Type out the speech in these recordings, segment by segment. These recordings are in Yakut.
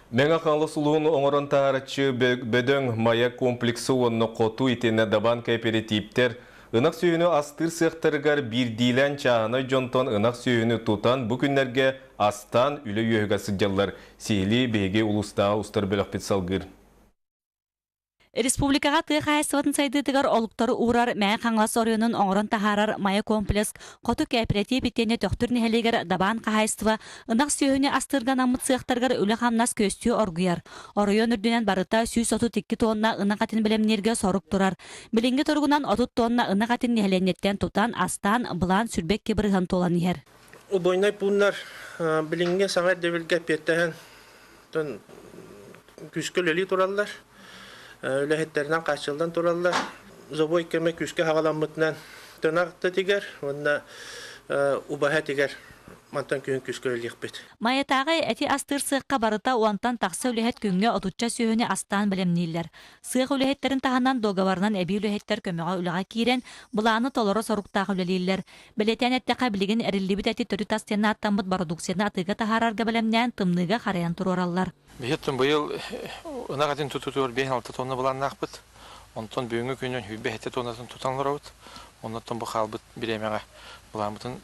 Мэҥэ Хаҥалас улууһун оҥорон таһаараччы бөдөҥ Майа комплекса уонна Хоту итиэннэ Дабаан кээпэрэтииптэр ынах сүөһүнү астыыр сыахтарыгар биирдиилээн чааһынай дьонтон ынах сүөһүнү тутан, бу күннэргэ астаан үлэ үөһүгэр сылдьаллар. Сиһилии биһиги улуустааҕы устар бөлөхпүт салгыыр. Республикаҕа тыа хаһаайыстыбатын сайдыытыгар олуктары уурар Мэҥэ Хаҥалас оройуонун оҥорон таһаарар Майа комплекс Хоту кээпэрэтиип итиэннэ Төхтүр нэһилиэгэр Дабаан хаһаайыстыба ынах сүөһүнү астыырга анаммыт сыахтарыгар үлэ-хамнас күөстүү оргуйар. Оройуон үрдүнэн барыта 132 тонна ынах этин бэлэмнииргэ сорук турар. Билиҥҥи туругунан 30 тонна ынах этин нэһилиэнньэттэн тутан, астаан, былаан 22 бырыһыан туолан иһэр. Убойнай пууннар билиҥҥи саҥа ирдэбилгэ эппиэттэһэн күүскэ үлэлии тураллар, үлэһиттэринэн хааччыллан тураллар. Забой кэмэ күүскэ хаҕаламмытынан тынах тигэр уонна убаһа этигэр мантан күһүн күүскэ үлэлиэхпит. Майатааҕы эти астыыр сыахха барыта уонтан тахса үлэһит күҥҥэ отучча сүөһүнү астаан бэлэмнииллэр. Сыах үлэһиттэрин таһынан дуогабарынан эбии үлэһиттэр көмөҕө үлэҕэ киирэн, былааны толоро соруктаах үлэлииллэр. Бэлиэтээн эттэххэ, билигин эриллибит эти төрүт ас диэн ааттаммыт бородууксуйаны атыыга таһаарарга бэлэмнээн тымныыга харайан туруораллар. Биһиттэн быйыл ынах этин тутутугар 5-6 тонна былааннаахпыт. Онтон бүгүҥҥү күнүн 27 тоннатын тутан олоробут. Оннуттан бу хаалбыт бириэмэҕэ былааммытын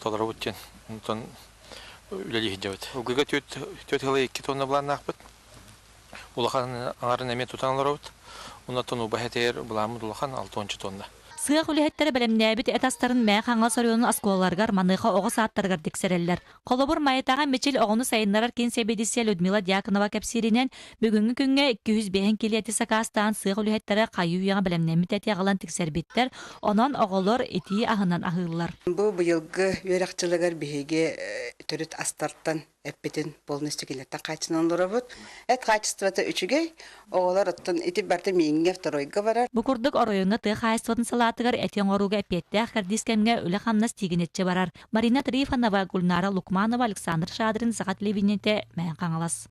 толоробут диэн онтон үлэлии сылдьабыт. Ылгыга түөрт ыла 2 тонна былааннаахпыт. Улахан аҥарын эмиэ тутан олоробут. Оннуттан убаһа этигэр былааммыт улахан 60 тонна. Сыах үлэһиттэрэ бэлэмнээбит эт астарын Мэҥэ Хаҥалас оройуонун оскуолаларыгар маныаха оҕо саадтарыгар тиксэрэллэр. Холобур, Майатааҕы Мичил оҕону сайыннарар киин сэбиэдиссэйэ Людмила Дьяконова кэпсииринэн, бүгүҥҥү күҥҥэ 205 киилэ эти сакаастаан сыах үлэһиттэрэ хайыы-үйэҕэ бэлэмнэммит эти аҕалан тиксэрбиттэр, онон оҕолор итии аһынан аһыыллар. Бу быйылгы үөрэх дьылыгар биһиги төрүт астартан эппитин полностью кинилэртэн хааччынан олоробут. Эт хаачыстыбата үчүгэй, оҕолор оттон ити барыта мииҥҥэ второйга барар. Бу курдук оройуоҥҥа тыа хаһаайыстыбатын салаатыгар эти оҥорууга эппиэттээх кэрдиис кэмҥэ үлэ-хамнас тиигинэччи барар. Марина Трифонова, Гульнара Лукманова, Александр Шадрин, Саха телевидениетэ, Мэҥэ Хаҥалас.